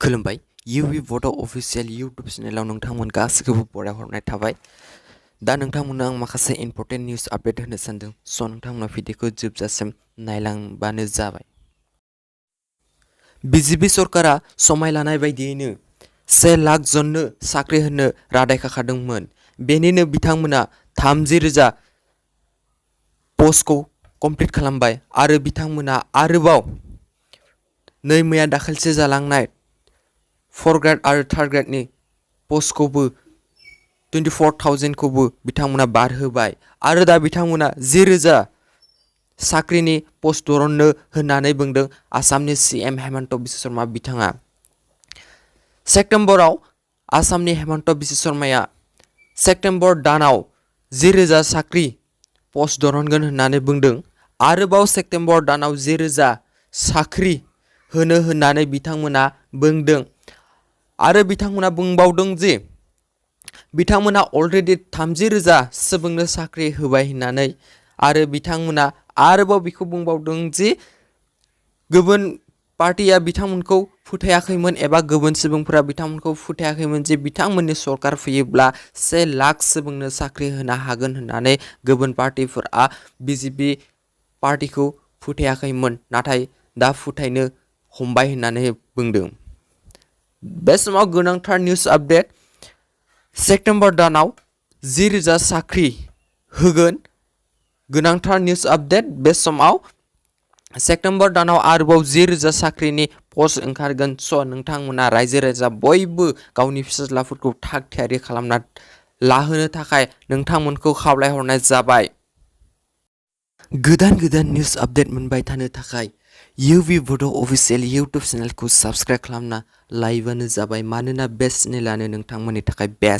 खुलुमबाय बोडो अफिसियेल इउट्यूब चेनेलाव नोंथांमोन गासिखौबो बरायहरनाय थाबाय। दा नोंथांमोननो आं माखासे इम्पर्टेन्ट निउज आपडेट होनो सानदों, स' नोंथांमोना भिडिअखौ जोबजासिम नायलांबानो जाबाय। बिजेपि सरकारा समाय लानाय बायदियैनो 1 लाख जननो साख्रि होनो रादाय खाखादोंमोन। बेनिनो बिथांमोना 30,000 पस्टखौ कमप्लिट खालामबाय आरो बिथांमोना आरोबाव मैया दाखालिसो जालांनाय 4 ग्रेड आरो 3 ग्रेडनि पस्टखौबो 24,000खौबो बिथांमोना बारहोबाय आरो दा बिथांमोना 10,000 साख्रिनि पस्ट दरननो होननानै बुंदों आसामनि CM हेमन्त बिश्व शर्मा बिथाङा। सेप्टेम्बराव आसामनि हेमन्त बिश्व शर्माया सेप्टेम्बर दानाव 10,000 साख्रि पस्ट दरनगोन होननानै बुंदों। आरोबाव सेप्टेम्बर दानाव 10,000 साख्रि होनो होननानै बिथांमोना बुंदों आरो बिथांमोना बुंबावदों जे बिथांमोना अलरेडि 30,000 सुबुंनो साख्रि होबाय होननानै आरो बिथांमोना आरोबाव बेखौ बुंबावदों जे गुबुन पार्टिया बिथांमोनखौ फोथायाखैमोन एबा गुबुन सुबुंफोरा बिथांमोनखौ फोथायाखैमोन जे बिथांमोननि सरकार फैयोब्ला 1 लाख सुबुंनो साख्रि होनो हागोन होननानै गुबुन पार्टिफोरा बिजेपि पार्टिखौ फोथायाखैमोन, नाथाय दा फोथायनो हमबाय होननानै बुंदों। बे समाव गोनांथार निउज आपडेट, सेप्टेम्बर दानाव 10,000 साख्रि होगोन। गोनांथार निउज आपडेट, बे समाव सेप्टेम्बर दानाव आरोबाव 10,000 साख्रिनि पस्ट ओंखारगोन। स' नोंथांमोना रायजो राजा बयबो गावनि फिसाज्लाफोरखौ थाग थियारि खालामना लाहोनो थाखाय नोंथांमोनखौ खावलायहरनाय जाबाय। गोदान निउज आपडेट मोनबाय थानो थाखाय बोडो अफिसियेल इउट्यूब चेनेलखौ साबस्क्राइब खालामना लायोबानो जाबाय, मानोना बे चेनेलानो नोंथांमोननि थाखाय बेस्ट।